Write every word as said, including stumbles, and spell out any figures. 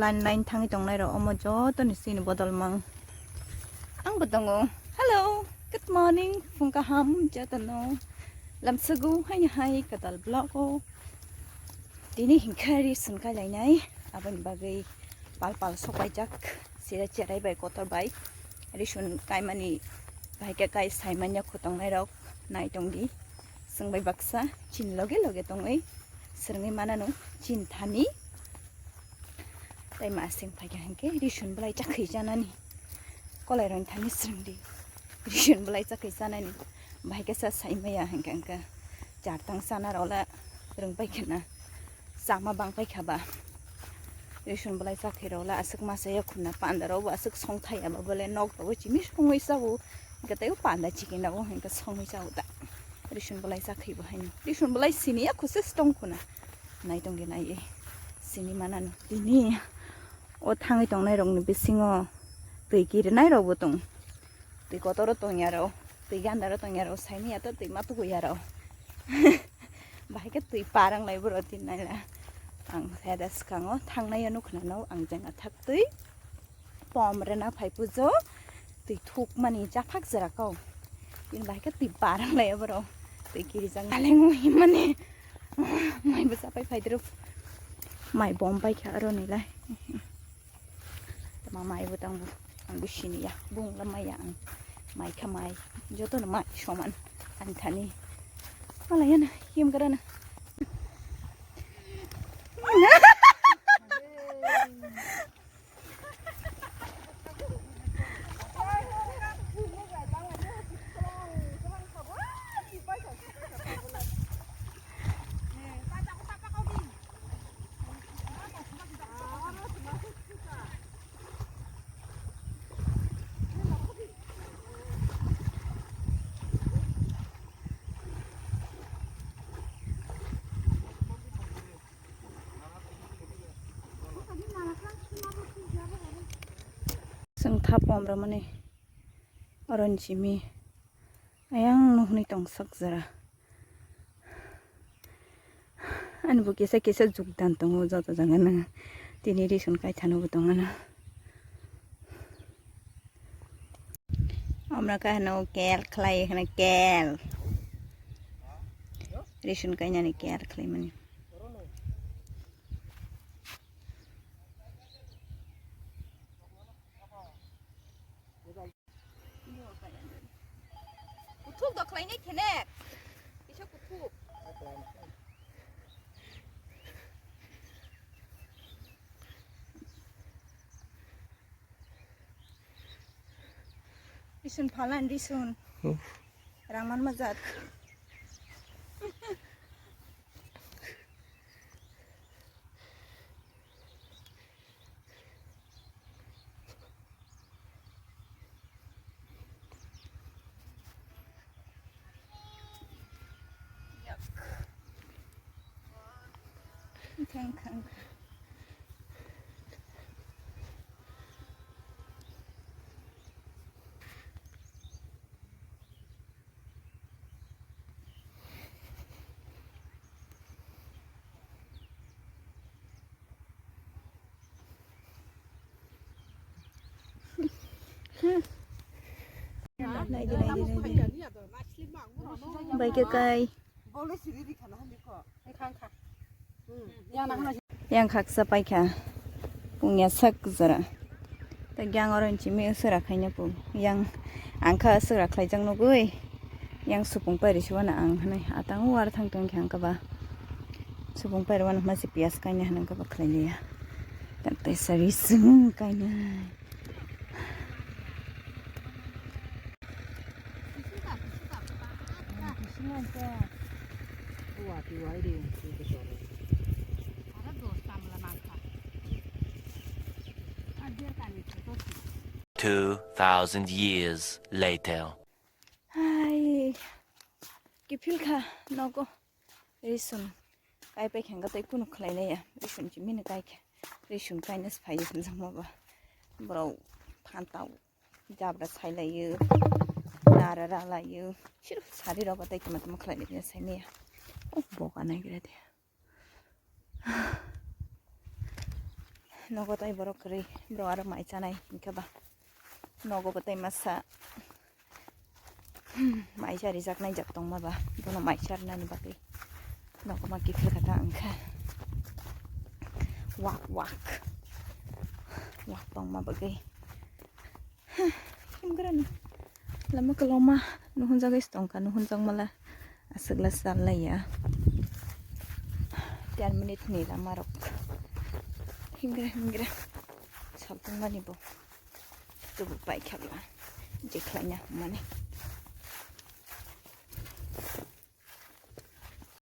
Line line thangwi tongnai rok omo joto ni sini bodol mang. Ang bo tongo. Hello, good morning. Phung kaham joto no. Lamsago hai hai kadal vlog o. Tini hinkhe ri sun kai lainai. Aboni bagwi pal pal sok paijak. Sira cherai bai kotor bai. Ri sun kai mani bai khe kai sai manya khu tongnai rok nai tong di. Swng bai baksa chin loge loge tongwi swrwngwi manano chin thani. Tai ma sing phaikha hinkhe ri sun bwlai chakhwi chanani. Kolai roni thani swrwng di. Ri sun bwlai chakhwi chanani. Bai khe sa sai maya hinkhe hinkhe chartang chana rok la rwng pai khana. Chama bang pai kha ba. Ri sun bwlai chakhwi rok la aswk ma saya khuna panda rok bo aswk song thaya ba bole nok rok bo chimi songwi chao. Hinkhe tei o panda chicken rok bo hinkhe songwi chao ta. Ri sun bwlai chakhwi bo haino. Ri sun bwlai sini ya khusus tong khuna. Nai tongdi nai e. Sini manano. Tini o thangwi tongnai rokni bisingo twi kirinai rokbo tong. Twi kotoro tongya rok. Twi gandaro tongya rok. Saini ya to twi ma tukuya rok. Bahai khe twi parang lai boro tin naila. Ang saya da swkango thangnai ya nukhnano ang jeng athak twi. Pom rena phai pujo twi thuk mani chaphak jera kau. Tin bahai khe twi parang lai boro. Twi kirijak naleng ui mani. Mai bwsa pai phai dru. Mai bom pai kha aro nilai. Tama mai bo tang ang bo sini ya. Bung la mai ya ang. Mai kha mai. Joto no mai soman. Ani thani. Mala yana yem gara na. Chwng thap pom rwmani oron simi ayang nuhni tongsak jora. Ani bo kisa kisa jukdan tongo joto jagano. Tini ri sun kaithano bo tongano. Omra kahno kel khlai hwna kel. Ri sun kainani kel khlai mani. Kuthuk do khlainai khenek. Kisa kuthuk. Risun phalan risun. Hmm. Rangman majak. Khang khang. Naidi, naidi, naidi. Bai khe kai. Yang khaksa paikha. Pungya sak jora. Tei yang oro hinwi sera khaina pu. Yang angkha sera khlaijak nugui. Yang supung pairi siwana ang hinwi atang war thang tong khe angkha ba. Supung pairi wana masi piyas kaina hinwi angkha ba khlai liya. Tak tei sari sung kaina. Two thousand years later. Hai, kiphil kha nogo. Risun kai pai khe tei kunu khlai laiya. Risun chimino kai khe. Risun kainase phaiyo hinjakma ba. Borok phantao. Jabra sai laiyo, nara ra laiyo, siro sari rok tei tuma tuma khlai laiyo sai maya. Oh, boka nai gira de. Nogo tai borok kwrwi, borok aro mai chanai hinkhe ba. Nogo bo tai masa mai chari jak nai jak tongma ba, bono mai charnani bagwi nogo ma kiphil kha ta wngkha. Wak wak wak tongma bagwi. Himgrani lama kwlama nuhunjagwi se tongkha, nuhunjakmala aswkla challaiya. Ten minute ni lama rok himgra himgra saltongmani bo. Tubu paikha bla je khlaina mane.